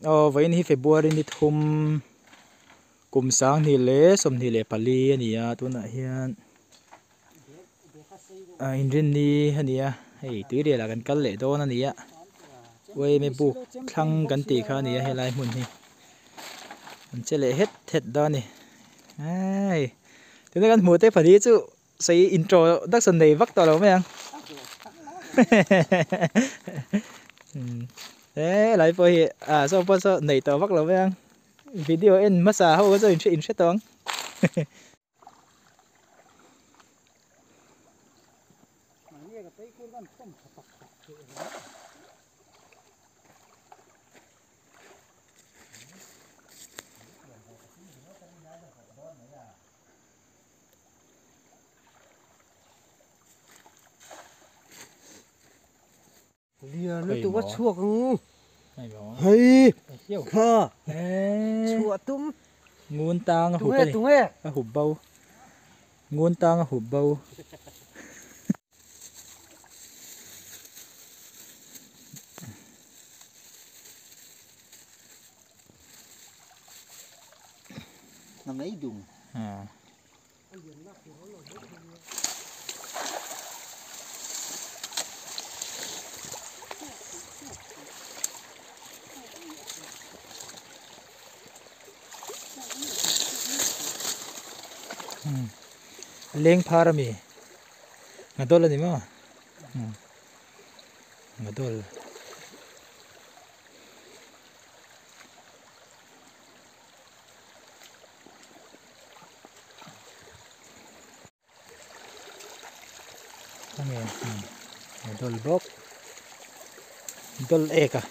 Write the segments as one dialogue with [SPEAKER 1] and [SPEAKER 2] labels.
[SPEAKER 1] Aw vawiin hi February ni thum kum sanghnih leh 24 a ni a tunah hian ah inrinni a ni a hei tuirial ah kan kal leh dawn a ni a uaime buk thlang kan tih kha a ni a helai hmun hi an che leh het het dawn a ni hei tuna kan hmuh te pahnih chu Sei introduction nei vak tawh lo mai ang. He lai pawh hi ah saw pawh saw nei tawh vak lo mai ang. Video en hmasa ho kha chu in hre in hre tawh ang.
[SPEAKER 2] Lian lutuk a chhuak ang hei kha chhuah tum
[SPEAKER 1] ngun tang a hup a ni a hup bo ngun tang a hup bo. Leng phar ami ngadol ani maw ngadol. Ange a dawl bawk dawl ek a.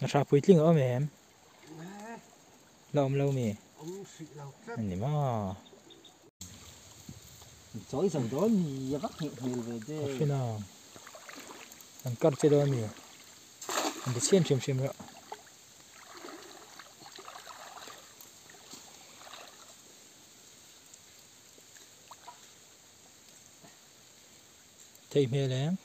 [SPEAKER 1] A tha puitling a awm em? La awm lo mi? Ani maw?
[SPEAKER 2] Chawi zo dawn mi a vak hmeh hmel ve de.
[SPEAKER 1] A hrin a. An kar che dawn mi. An ti chhian hrim hrim reuh. Thei hmel em?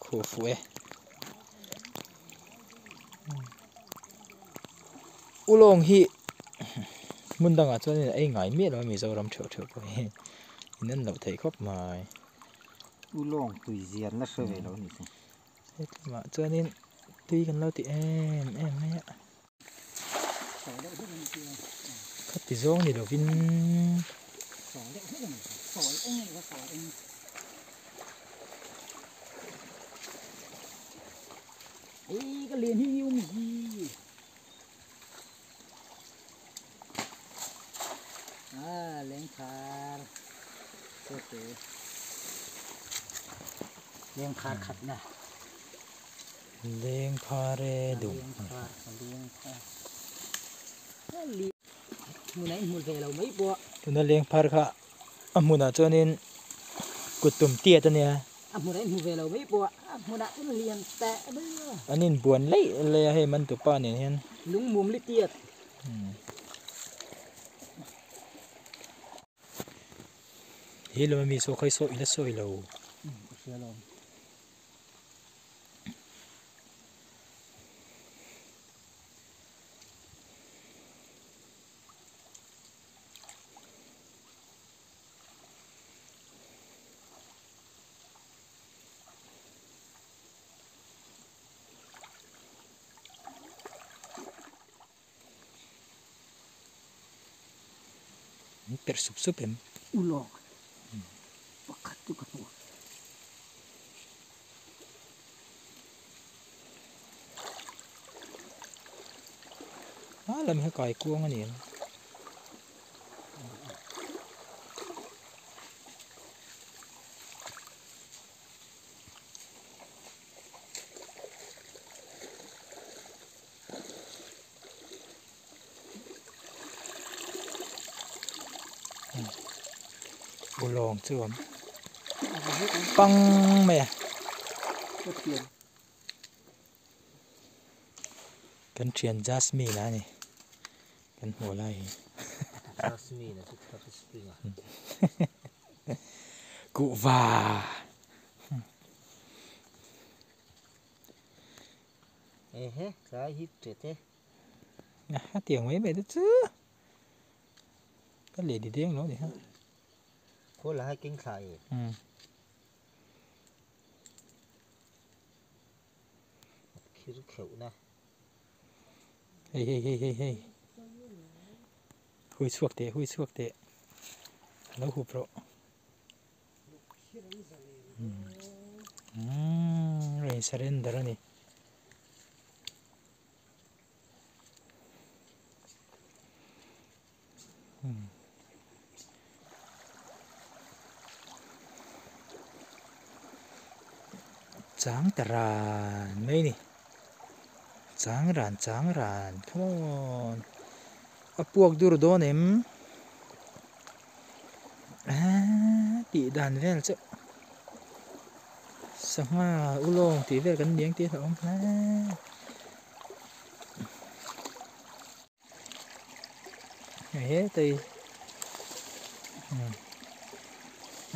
[SPEAKER 1] Khuh fuh e. Ulawng hi hmun dangah chuan in ei ngai miah lo a Mizoram theuh theuh pawh hi in en loh theih khawp mai.
[SPEAKER 2] Ulawng tui zian la hre ve lo a nih chu.
[SPEAKER 1] Hetlangah chuanin tui kan lo ti em em mai a. Khati zawng ni lovin Leng phar e duh. Tuna leng phar kha a hmunah chuanin kut tum tiat a nia. An inbuan laih laih a hei man tupa nen hian. He lam ami saw kha i saw ila sawi lo. An perh sup sup em?
[SPEAKER 2] Ulawk pakhat chu ka hmu.
[SPEAKER 1] A lam hi kai kuang a ni em? Ulawng chu a awm pang mai a. Kan thian Jasmine a ni kan hmuh lai hi.
[SPEAKER 2] Jasmine a chu thar spring a.
[SPEAKER 1] Kuhva.
[SPEAKER 2] Ehe tlai hip tete.
[SPEAKER 1] A tiang mai mai te chu. Ka leh di deng lo ni ha.
[SPEAKER 2] Khaw la hai keng thla e. Khir kheuh na.
[SPEAKER 1] Hei hei hei hei hei. Hui chhuak teh hui chhuak teh. Lo hup rawh. Umm rain surrender a ni. Chang ta ran mai ni chang ran chang ran come on a puak dur dawn em aaa tih dan vel chu sangha ulawng tih vel kan niang tih a hlauhawm hle. Hetei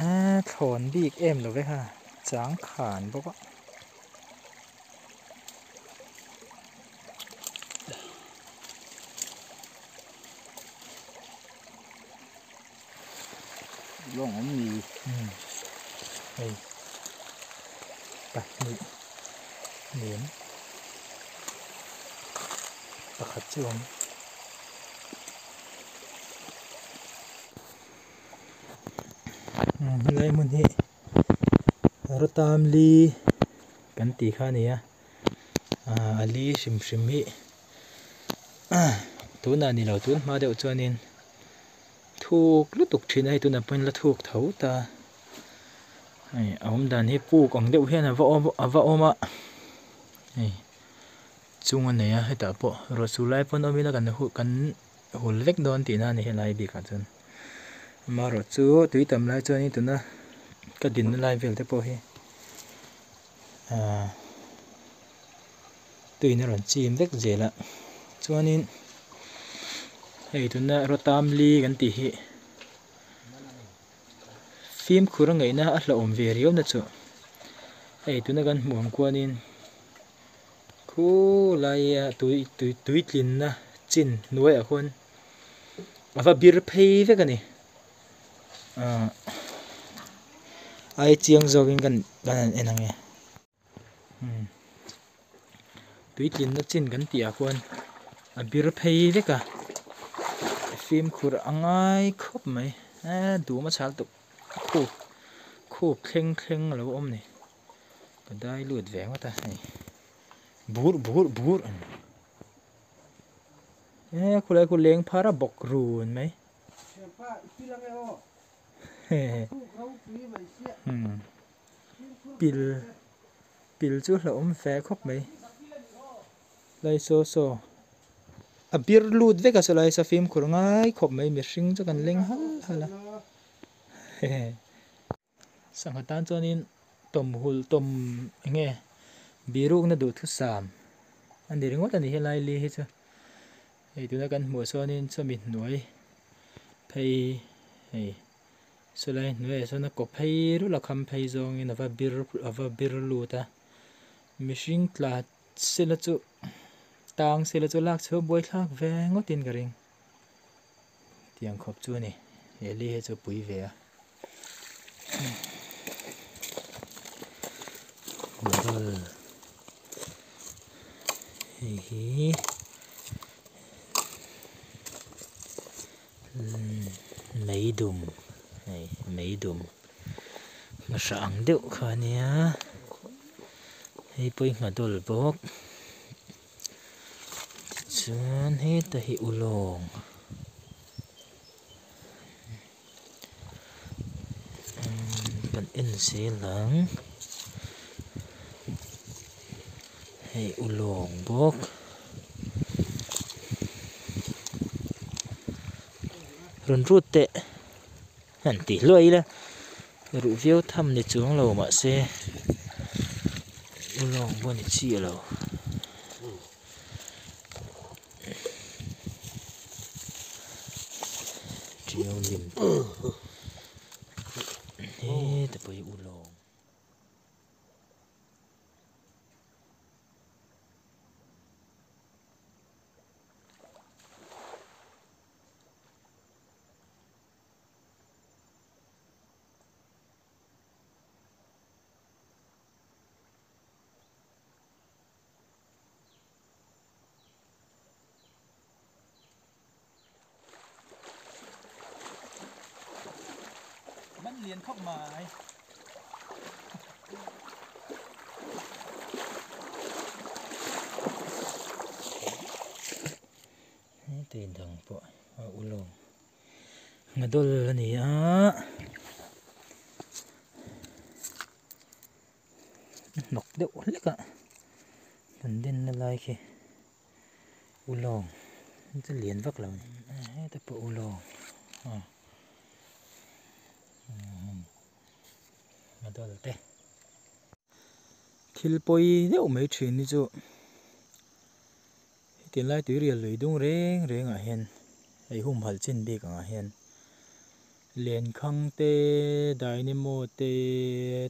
[SPEAKER 1] a thlawn bik em lo ve ha chang khan bawk a.
[SPEAKER 2] Lawng awm ni.
[SPEAKER 1] Hei pahnih nen pakhat chu awm. Helai hmun hi Rawtam li kan tih kha a ni a a li hrim hrim hi tunah ni lo tun hma deuh chuanin thuk lutuk thin a hei tunah pawhin la thuk tho ta hei a awm dan hi puk ang deuh hian a va awm a va awm a hei chung a nei a hetah pawh ruah sur lai pawn awm ila kan huh kan hul vek dawn tihna a ni helai bikah chuan amaherawh chu tui tam lai chuanin tuna ka dinna lai vel te pawh hi ahh tuiin a rawn chim vek zel a chuanin hei tuna rawtam li kan tih hi fimkhur a ngaihna a hlauhawm ve riau na chu hei tuna kan hmuh ang kuanin khulaia tui tui tuitlinna chin hnuaiah khuan a va bir phei vek a ni ahh ai chiang zawkin kan han en ang e. Tuitlinna chin kan tih ah khuan a bir phei vek a fimkhur a ngai khawp mai eee dum a chhal tuk khup khup thleng thleng a lo awm a ni ka dai lut ve ngawt a hei bur bur bur a ni eee khulai khu leng phar a bawk run mai hehe umm. Pil pil chu hlauhawm fe khawp mai lai saw saw a bir lut vek a sawlai saw fimkhur ngai khawp mai mihring chu kan leng hal hal a hehe sangha tan chuanin tawmhul tawm eng nge birukna duhthusam a ni ringawt a ni helai li hi chu hei tuna kan hmuh sawn in chawmi hnuai phei hei. Chulai hnuaiah chuan a kaw phei rulh a kham phei zawngin a va bir a va bir lut a mihring tla sela chu tang sela chu lak chho buai thlak ve ngawtin ka ring tiang khawp chu a ni he li hi chu pui ve a ball hei hi. Meidum hei meidum hmasa ang deuh kha a nia hei pawh hi nghadawl bawk tichuan heta hi ulawng kan en zel ang hei ulawng bawk. Rawn rut teh. Han ti hluai ila ruh viau tham ni chuang lo mahse ulawng pawh ni chiah lo. Tiau lim te heta pawh hi ulawng. Man lian khawp mai. Heti dang pawh a ulawng ngadawl a ni a. Hnawk deuh hlek a kan den na lai khi ulawng chu lian vak lo a ni heta pawh ulawng ngadawl te thil pawi deuh mai thin hi chu hetiang lai tuirial lui dung reng reng ah hian hei humhalh chin bik ang ah hian. Lenkhang te, dynamo te,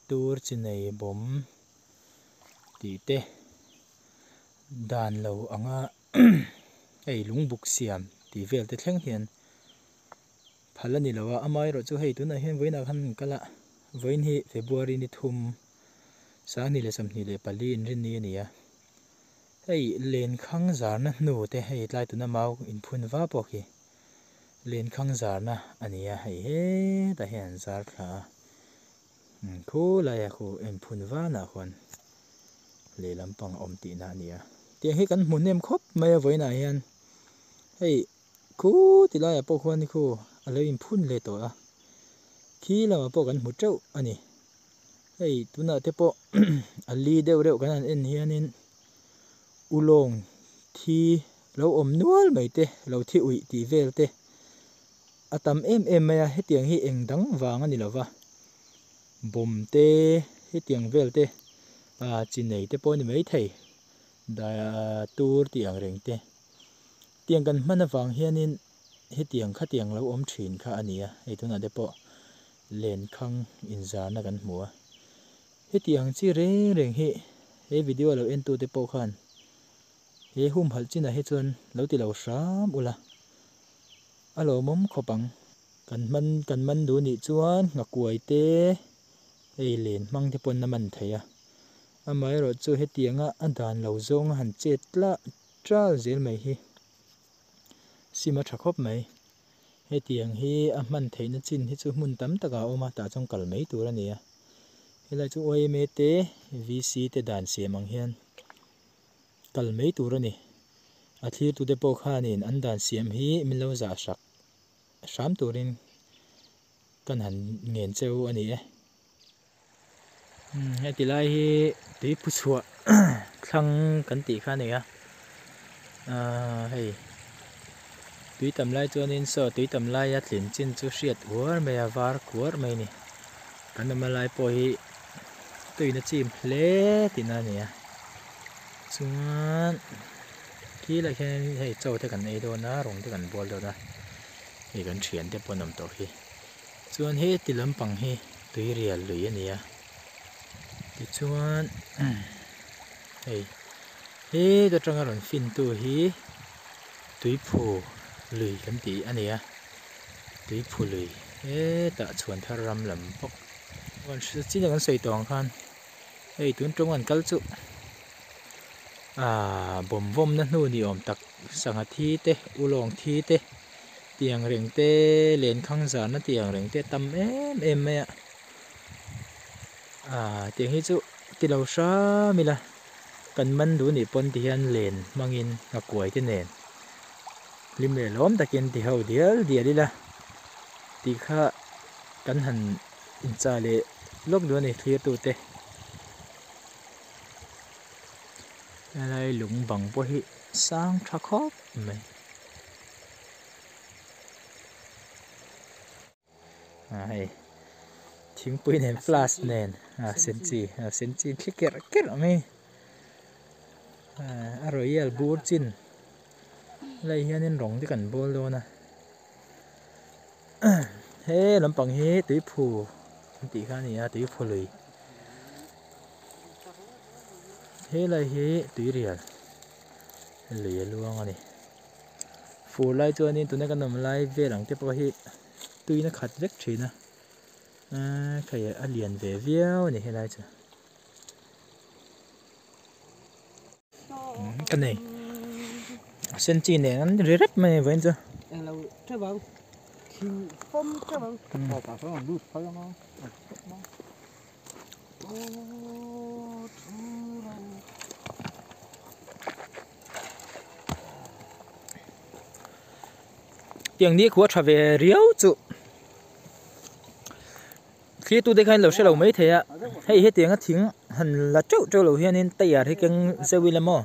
[SPEAKER 1] tur chi nei bawm tih te dan lo anga hei lungbuk siam tih vel te thleng hian phal a ni lo a, amaherawhchu hei tunah hian vawiinah khan an kal a, vawiin hi February ni thum 2024 inrinni a ni a, hei lenkhang zarna hnu te hei tlai tuna mau inphun va pawh khi. Lenkhang zarna a ni a, hei hetah hian an zar thla a, khulaiah khu enphun vanah khuan lehlam pang a awm tihna a ni a, tiang hi kan hmu hnem khawp mai a vawiinah hian hei khu ti laiah pawh khuan khu a lo inphun leh tawh a, khi lamah pawh kan hmu teuh a ni, hei tunah te pawh a li deuh reuh kan han en hianin ulawng thi lo awm nual mai te, lo thi uih tih vel te a tam em em mai a, hetiang hi eng dang vang a ni lo va, bawm te hetiang vel te ah chi nei te pawh a ni mai thei tur tih ang reng te, tiang kan hman avang hianin hetiang khatiang lo awm thin kha a ni a, hei tunah te pawh lenkhang inzarna kan hmu a, hetiang chi reng reng hi he video lo en tute pawh khan. He humhalh chinah hi chuan lo ti lo hram ula, a lawmawm khawp ang. Kan hman kan man duh nih chuan nghakuai te hei len hmang te pawn a man thei a, amaherawh chu hetianga a dan lo zawnga han chet tlah tal zel mai hi sim a tha khawp mai. Hetiang hi a hman theihna chin hi chu hmun tam takah a awm a, tah chuan kal mai tur a ni a. Helai chu yma te VC te dan siam ang hian. Kal mai tur a ni. A thlirtute pawh khanin an dan siam hi min lo zah hrak hram turin kan han ngen cheu a ni e. Heti lai hi tuiphu chhuah thlang kan tih kha a ni a, hei tui tam lai chuanin saw tui tam laia tlin chin chu hriat uar mai a, var kuar mai a ni. Kan awmna lai pawh hi tuina chim hle tihna a ni a. Chuan khi lah khian hei chaw te kan ei dawn a rawng te kan bual dawn a hei kan thian te pawh an awm tawh hi chuan heti lampang hi tui rial lui a ni a tichuan hei heta tanga rawn fin tu hi tuiphu lui kan tih a ni a tuiphu lui hetah chhuan thar ram lam bawk chin a kan sawi tawh ang khan. Hei tun tawng an kal chu aaa bawm vawmna hnu ni awm tak sangha thi te ulawng thi te tiang reng te lenkhang zarna tiang reng te tam em em mai a aaa tiang hi chu ti lo hram ila kan man duh nih pawn ti hian len hmangin a kuai te nen hlim leh lawm takin ti ho dial dial ila tih kha kan han Incha leh lawk duh a ni thlirtute. Helai lung bang pawh hi sang tha khawp mai. A hei thingpui nen flask nen a sen chi a sen chi thli kerh kerh mai a royal bur chin helai hianin rawng te kan bawl dawn a he lampang hi tuiphu an tih kha a ni a tuiphu lui helai hi tuirial lui a luang a ni fur lai chuanin tuna kan awm lai vel ang te pawh hi tuina khat vek thin a eee hei a lian ve viau a ni helai chu ka nei a sen chi nen an ri rep mai vawiin chu. Tiang ni khua tha ve riau chu thlir tute khan lo hre lo mai thei a hei hetianga thing han la teuh teuh lo hianin tyre hi keng zeuh ila maw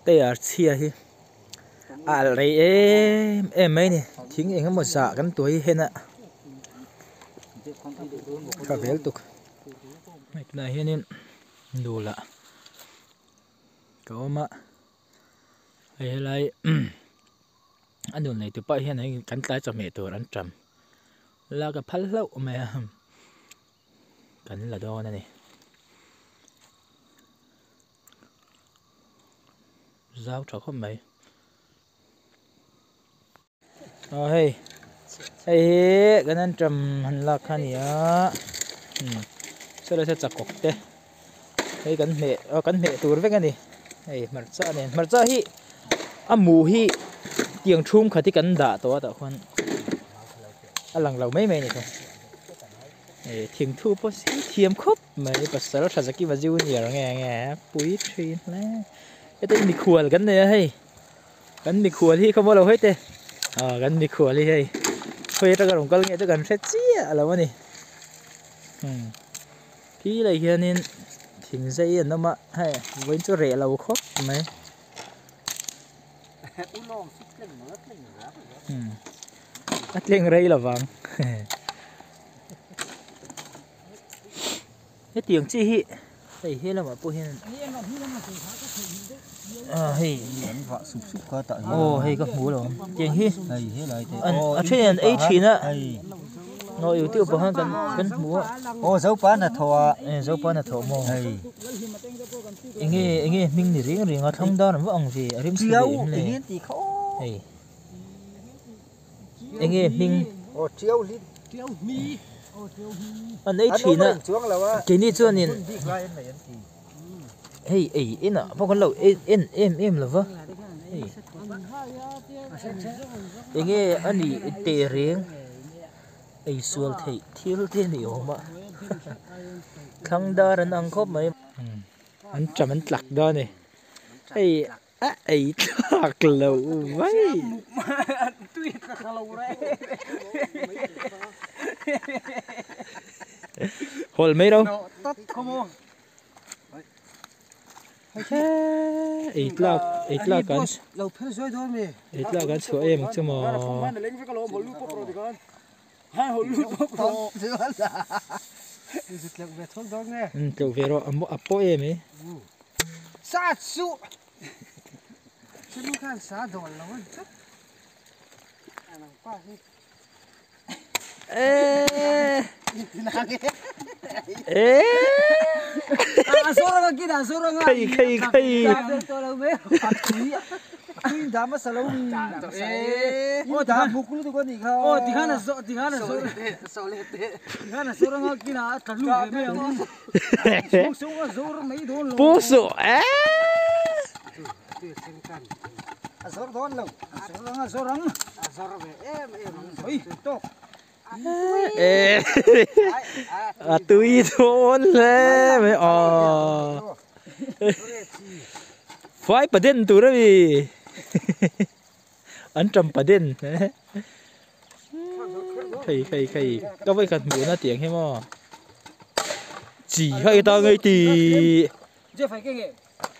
[SPEAKER 1] tyre chhia hi a alh rei em em mai a ni thing eng emaw zah kan tuai hen a tha vel tuk hei tunah hianin dul ah ka awm a hei helai a nun nei tu pah hian hei kan tlai chawhmeh tur an ṭam lak a phal hlauh mai a kan la dawn a ni zau tha khawp mai aw hei hei hi kan an ṭam han lak kha a ni a saw lai saw chakawk te hei kan hmeh aw kan hmeh tur vek a ni hei hmarcha nen hmarcha hi a mu hi tiang thum khat hi kan dah tawh a tah khuan a lang lo mai mai a ni thung eh thingthu pawh hi thiam khawp mai pasal tha Zakima junior nge nge pui thin hle heta hi mikhual kan nei a hei. Kan mikhual hi khaw maw lo hawi teh ah kan mikhual hi hei khawi atanga rawn kal nge chu kan hre chiah lo a ni umm khi lai hianin thing zai an awm a hei vawiin chu reh lo khawp mai umm a tleng rei lo vang Hetiang chi hi hei he lamah pawh hian ah hei
[SPEAKER 2] an vah sup sup kha tah hian
[SPEAKER 1] aw hei ka hmu lo tiang hi
[SPEAKER 2] hei helai te
[SPEAKER 1] an a then an ei thin a aw youtube ah khan kan kan hmu a
[SPEAKER 2] aw zopa hnathawh ah
[SPEAKER 1] e zopa hnathawh maw
[SPEAKER 2] hei
[SPEAKER 1] enge enge hming ni reng reng a thlang dan an va ang ve a rim chhe ve em le
[SPEAKER 2] enge tih kha aw
[SPEAKER 1] hei Enge hming?
[SPEAKER 2] Aw tiau hlim.
[SPEAKER 3] Tiau hmi. Aw tiau hmi.
[SPEAKER 1] An ei thin a. Keini chuanin hei ei enah pawh kan lo en em em lo va. Hei enge a nih teh reng ei sual theih thil te a ni awm a. Thlang dar an ang khawp mai. An ṭam an tlak dawn a ni. Hei. A ei thlak lo mai. Hawl mai ro. Ei tlak ei tlak an ei tlak an chhuah em chu maw. Tleuh ve rawh a pawh em e.
[SPEAKER 3] Chumi khan sa dawl lo a ni tlat. A nang pa hi. A zawr anga kid a zawr anga.
[SPEAKER 1] Khai khai khai.
[SPEAKER 2] Tui dah hmasa lo mi. Aw dah muk lutuk a nih kha.
[SPEAKER 3] Aw tikhan a zawr tikhan a zawr. Tikhan a zawr anga kid a tla lut ve mai ang.
[SPEAKER 1] Pu suh eh. A tui dawn hle mai aw. Fai paden tur a ni. An ṭam paden. Khei khei khei ka vawi khat hmuhna tiang hi maw chi kha i ta ngei ti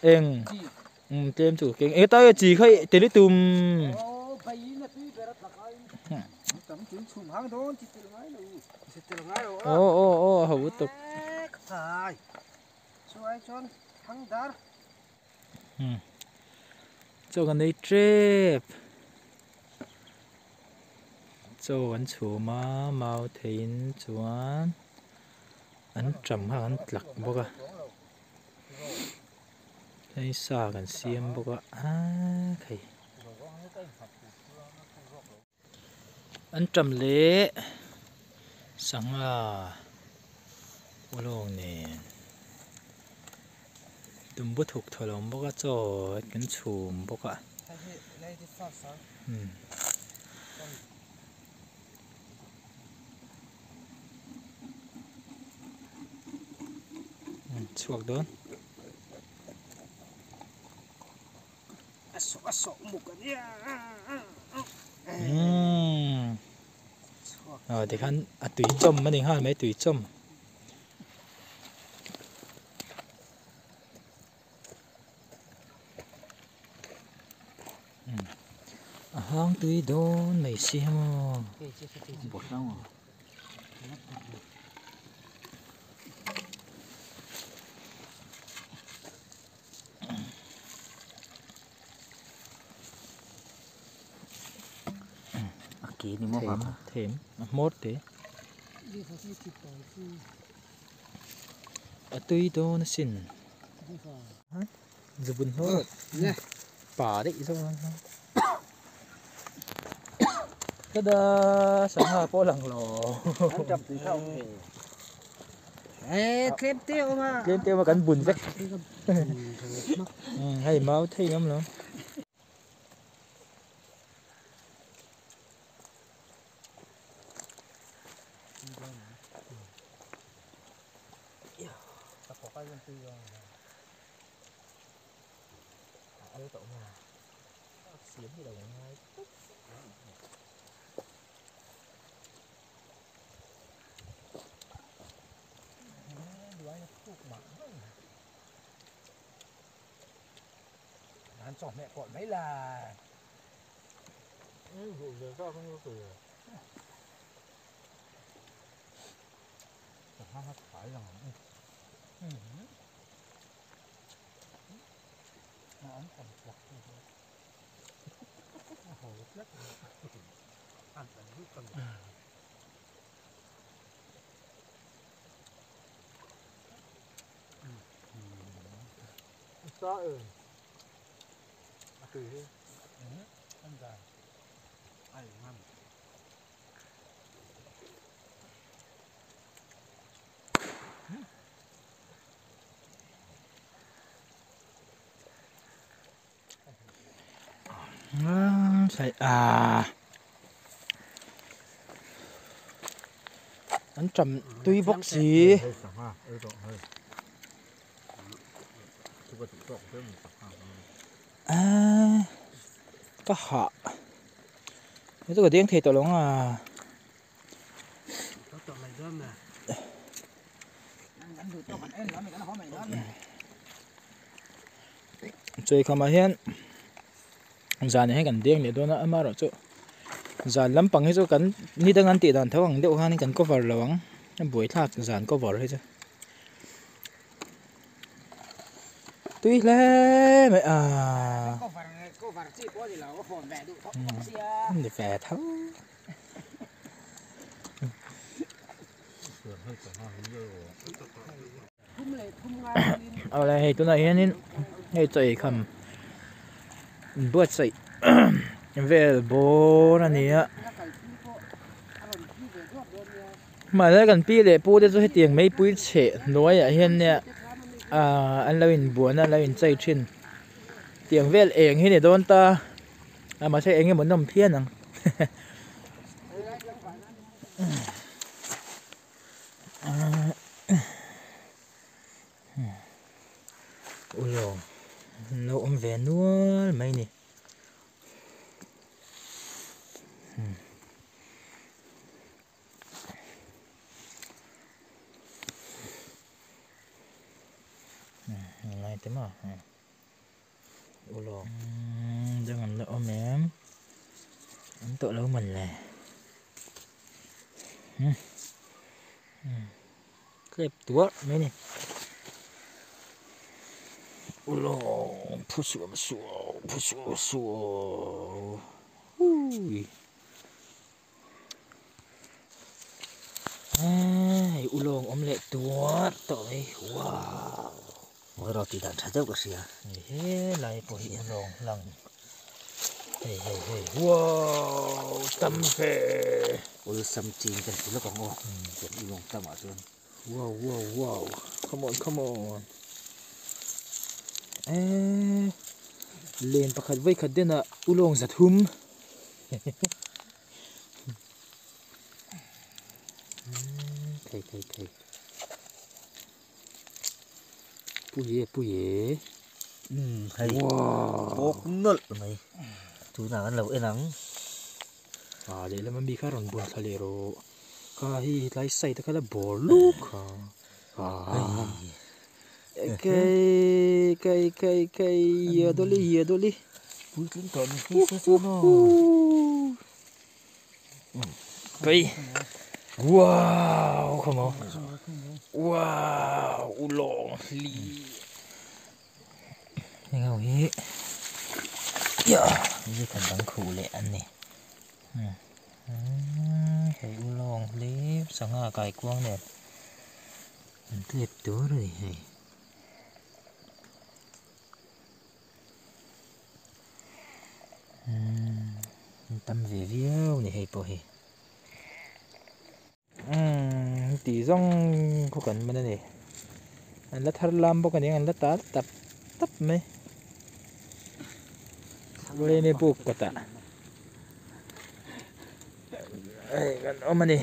[SPEAKER 1] eng um tlem chu keng eng ta nge chi kha i teli tum. Aw aw aw a ho lutuk. Chaw kan ei tep chaw kan chhum a mau theiin chuan an tam kha an tlak bawk a hei sa kan siam bawk a aa thei an tam leh sangha ulawng nen tumbu thuk thaw lo awm bawk a chaw kan chhum bawk a. Chhuak dawn. Aw tikhan a tui chawm a ni nghal mai tui chawm. A hang tui dawn mai si maw. Them a hmawr te a tui dawn asin zubun hlawh pa daih zawk ang tada sangha pawh lang lo
[SPEAKER 3] tlem te awm a
[SPEAKER 1] tlem te awm a kan bun vek hei mau thei awm lo. An ṭam tui bawk si. Ka hah. Hei chu ka deng thei tawh lo ang a. Chawikham ah hian zan ah hian kan deng leh dawn a amaherawhchu zan lampang hi chu kan ni dang an tih dan tho ang deuh khan kan cover lo ang a buaithlak zan cover hi chu tui hle mai a ni ve tho. Awle hei tunah hianin hei chaw ei kham buatsaih vel bawr a ni a mahse kan pi leh pu te chu hetiang meipui chheh hnuaiah hian nia ahh an lo inbuan a an lo inchei thin tiang vel eng hi ni dawn ta a mahse eng emaw nawm phian ang. Ulawng an lo awm ve nual mai ni. Ngai te maw ulawng dang an la awm em an tawh lo man le. Tlep tuar mai a ni. Ulawng phu suam suau phu suau suau hui hei ulawng awm leh tuar tawh mai wow
[SPEAKER 2] Ngawi tih dan tha deuh ka hria
[SPEAKER 1] helai pawh hi ulawng hlang hei hei hei wow tam ve
[SPEAKER 2] awlsam chin kan ti lawk ang aw chuan ulawng tamah chuan.
[SPEAKER 1] Wow wow wow come on come on eee len pakhat vawi khat denah ulawng za thum thei thei thei pui e pui e
[SPEAKER 2] umm hei bawk nawlh mai tunah kan lo en ang
[SPEAKER 1] ah lehlam ami kha rawn bun thla leh rawh. Kha hi tlai side a kha la bawr luk kha kai kai kai kai ya dawli ya dawli
[SPEAKER 2] puitling tawh ni phei se chuan aw
[SPEAKER 1] kai wow come on wow ulawng hli heng ho hi ya ni khan dang khuh leh an ni. Hei u lawng hlip sangha kai kuang nen an tlep tur a ni hei. An tam ve viau a ni hei pawh hi. Umm tih zawng khaw kan man a ni. An la thar lam bawk a ni ang an la tal tap tap mai. Lene buk kawtah hei kan awm a ni.